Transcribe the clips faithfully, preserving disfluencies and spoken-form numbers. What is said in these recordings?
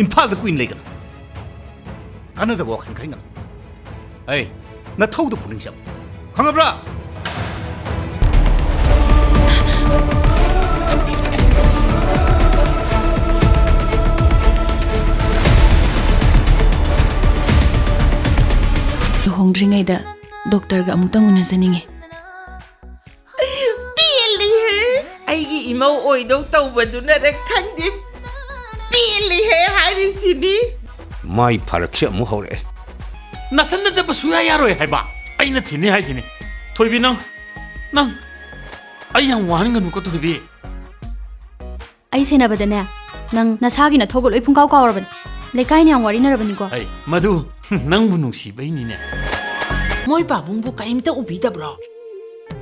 ꯏꯝꯐꯥꯜꯗ ꯀꯨꯏꯅ ꯂꯩꯒꯅꯨ꯫ ꯀꯥꯟꯅꯗꯕ ꯋꯥꯈꯜ ꯈꯟꯒꯅꯨ꯫ ꯑꯩ ꯅꯊꯧꯗ ꯄꯨꯛꯅꯤꯡ ꯆꯪꯉꯨ꯫ ꯈꯪꯉꯕ꯭ꯔꯥ? ꯂꯨꯍꯣꯡꯗ꯭ꯔꯤꯉꯩꯗ ꯗꯣꯛꯇꯔꯒ ꯑꯃꯨꯛꯇꯪ ꯎꯅꯖꯅꯤꯡꯉꯤ꯫ ꯄꯦꯜꯂꯤꯍꯦ꯫ ꯑꯩꯒꯤ ꯏꯃꯧ ꯑꯣꯏꯗꯧ ꯇꯧꯕꯗꯨꯅꯔ ꯈꯪꯗꯦ, ꯄꯦꯜꯂꯤꯍꯦ ꯍꯥꯏꯔꯤꯁꯤꯅꯤ꯫ ꯃꯥꯏ ꯐꯔꯛꯁꯦ ꯑꯃꯨꯛ ꯍꯧꯔꯛꯑꯦ꯫ ꯅꯊꯟꯗ ꯆꯠꯄ ꯁꯨꯌꯥ ꯌꯥꯔꯣꯏ ꯍꯥꯏꯕ꯫ ꯑꯩꯅ ꯊꯤꯟꯅꯤ ꯍꯥꯏꯁꯤꯅꯤ꯫ ꯊꯣꯏꯕꯤ, ꯅꯪ, ꯅꯪ ꯑꯩ ꯌꯥꯝ ꯋꯥꯍꯟꯒꯅꯨꯀꯣ, ꯊꯣꯏꯕꯤ꯫ ꯑꯩ ꯁꯦꯟꯅꯕꯗꯅꯦ, ꯅꯪ ꯅꯁꯥꯒꯤ ꯅꯊꯧꯒ ꯂꯣꯏ ꯄꯨꯡꯀꯥꯎ ꯀꯥꯎꯔꯕꯅꯤ꯫ ꯂꯩꯀꯥꯏꯅ ꯌꯥꯝ ꯋꯥꯔꯤꯅꯔꯕꯅꯤꯀꯣ꯫ ꯍꯩ, ꯃꯗꯨ ꯅꯪꯕꯨ ꯅꯨꯡꯁꯤꯕꯩꯅꯤꯅꯦ꯫ ꯃꯣꯏ ꯄꯥꯕꯨꯡꯕꯨ ꯀꯔꯤꯝꯇ ꯎꯕꯤꯗꯕ꯭ꯔꯣ?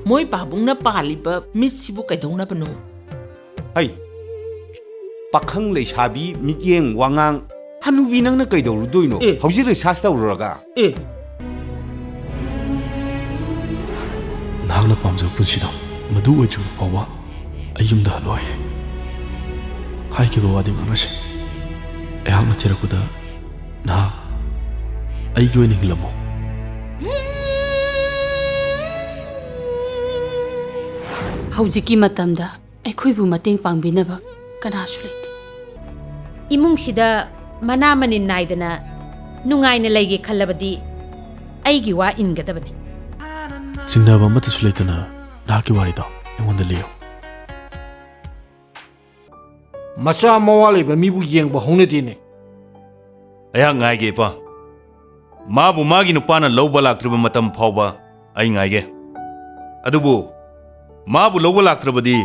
ꯃꯣꯏ ꯄꯥꯕꯨꯡꯅ ꯄꯥꯜꯂꯤꯕ ꯃꯤꯠꯁꯤꯕꯨ ꯀꯩꯗꯧꯅꯕꯅꯣ? ꯍꯩ, ꯄꯥꯈꯪ ꯂꯩꯁꯥꯕꯤ ꯃꯤꯠꯌꯦꯡ ꯋꯥꯉꯥꯡ, ꯍꯅꯨꯕꯤ, ꯅꯪꯅ ꯀꯩꯗꯧꯔꯨꯗꯣꯏꯅꯣ? ꯑꯦ꯫ ꯍꯧꯖꯤꯛ ꯔꯤꯁꯥꯔꯆ ꯇꯧꯔꯨꯔꯒ? ꯑꯦ꯫ ꯅꯍꯥꯛꯅ ꯄꯥꯝꯖꯕ ꯄꯨꯟꯁꯤꯗꯣ ꯃꯗꯨ ꯑꯣꯏꯗ꯭ꯔꯤꯕ ꯐꯥꯎꯕ ꯑꯩ ꯌꯨꯝꯗ ꯍꯜꯂꯣꯏ꯫ ꯍꯥꯏꯈꯤꯕ ꯋꯥꯗꯤ ꯉꯥꯛꯅꯁꯦ꯫ ꯑꯩꯍꯥꯛꯅ ꯊꯤꯔꯛꯄꯗ ꯅꯍꯥꯛ ꯑꯩꯒꯤ ꯑꯣꯏꯅ ꯍꯤꯡꯂꯝꯃꯨ꯫ ꯍꯧꯖꯤꯛꯀꯤ ꯃꯇꯝꯗ ꯑꯩꯈꯣꯏꯕꯨ ꯃꯇꯦꯡ ꯄꯥꯡꯕꯤꯅꯕ ꯀꯅꯥꯁꯨ ꯂꯩꯇꯦ꯫ ꯏꯃꯨꯡꯁꯤꯗ ꯃꯅꯥ ꯃꯅꯤꯟ ꯅꯥꯏꯗꯅ ꯅꯨꯡꯉꯥꯏꯅ ꯂꯩꯒꯦ ꯈꯜꯂꯕꯗꯤ ꯑꯩꯒꯤ ꯋꯥ ꯏꯟꯒꯗꯕꯅꯤ꯫ ꯆꯤꯡꯅꯕ ꯑꯃꯠꯇꯁꯨ ꯂꯩꯇꯅ ꯅꯍꯥꯛꯀꯤ ꯋꯥꯔꯤꯗꯣ ꯑꯩꯉꯣꯟꯗ ꯂꯤꯌꯨ꯫ ꯃꯆꯥ ꯃꯋꯥ ꯂꯩꯕ ꯃꯤꯕꯨ ꯌꯦꯡꯕ ꯍꯧꯅꯗꯦꯅꯦ꯫ ꯑꯩꯍꯥꯛ ꯉꯥꯏꯒꯦ, ꯏꯄꯥ꯫ ꯃꯥꯕꯨ ꯃꯥꯒꯤ ꯅꯨꯄꯥꯅ ꯂꯧꯕ ꯂꯥꯛꯇ꯭ꯔꯤꯕ ꯃꯇꯝ ꯐꯥꯎꯕ ꯑꯩ ꯉꯥꯏꯒꯦ꯫ ꯑꯗꯨꯕꯨ ꯃꯥꯕꯨ ꯂꯧꯕ ꯂꯥꯛꯇ꯭ꯔꯕꯗꯤ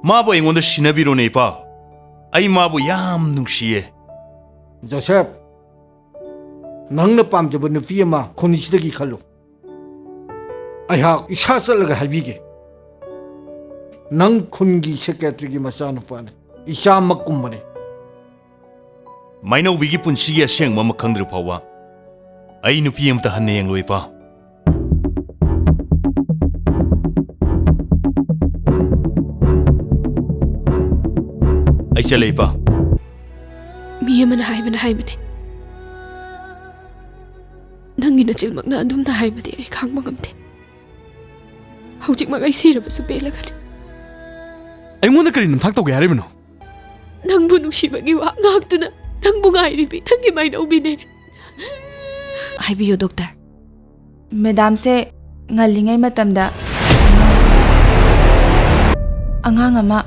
ꯃꯥꯕꯨ ꯑꯩꯉꯣꯟꯗ ꯁꯤꯟꯅꯕꯤꯔꯣꯅꯦ, ꯏꯄꯥ꯫ ꯑꯩ ꯃꯥꯕꯨ ꯌꯥꯝ ꯅꯨꯡꯁꯤꯌꯦ꯫ ꯖꯣꯁꯦꯐ, ꯅꯪꯅ ꯄꯥꯝꯖꯕ ꯅꯨꯄꯤ ꯑꯃ ꯈꯨꯟꯁꯤꯗꯒꯤ ꯈꯜꯂꯨ꯫ ꯑꯩꯍꯥꯛ ꯏꯁꯥ ꯆꯠꯂꯒ ꯍꯥꯏꯕꯤꯒꯦ꯫ ꯅꯪ ꯈꯨꯟꯒꯤ ꯁꯦꯀ꯭ꯔꯦꯇꯔꯤꯒꯤ ꯃꯆꯥꯅꯨꯄꯥꯅꯤ꯫ ꯏꯆꯥꯃꯛꯀꯨꯝꯕꯅꯤ꯫ ꯃꯥꯏꯅꯧꯕꯤꯒꯤ ꯄꯨꯟꯁꯤꯒꯤ ꯑꯁꯦꯡꯕ ꯑꯃ ꯈꯪꯗ꯭ꯔꯤ ꯐꯥꯎꯕ ꯑꯩ ꯅꯨꯄꯤ ꯑꯃꯇ ꯍꯟꯅ ꯌꯦꯡꯂꯣꯏ, ꯏꯄꯥ꯫ ꯑꯩ ꯆꯠꯂꯦ, ꯏꯄꯥ꯫ ꯃꯤ ꯑꯃꯅ ꯍꯥꯏꯕꯅ ꯍꯥꯏꯕꯅꯦ, ꯅꯪꯒꯤ ꯅꯆꯤꯜꯃꯛꯅ ꯑꯗꯨꯝꯅ ꯍꯥꯏꯕꯗꯤ ꯑꯩ ꯈꯥꯡꯕ ꯉꯝꯗꯦ꯫ ꯍꯧꯖꯤꯛꯃꯛ ꯑꯩ ꯁꯤꯔꯕꯁꯨ ꯄꯦꯜꯂꯒꯅꯤ꯫ ꯑꯩꯉꯣꯟꯗ ꯀꯔꯤ ꯅꯝꯊꯥꯛ ꯇꯧꯒꯦ ꯍꯥꯏꯔꯤꯕꯅꯣ? ꯅꯪꯕꯨ ꯅꯨꯡꯁꯤꯕꯒꯤ ꯋꯥ ꯉꯥꯛꯇꯨꯅ ꯅꯪꯕꯨ ꯉꯥꯏꯔꯤꯕꯤ ꯅꯪꯒꯤ ꯃꯥꯏꯅꯧꯕꯤꯅꯦ꯫ ꯍꯥꯏꯕꯤꯌꯨ, ꯗꯣꯛꯇꯔ꯫ ꯃꯦꯗꯥꯝꯁꯦ ꯉꯜꯂꯤꯉꯩ ꯃꯇꯝꯗ ꯑꯉꯥꯡ ꯑꯃ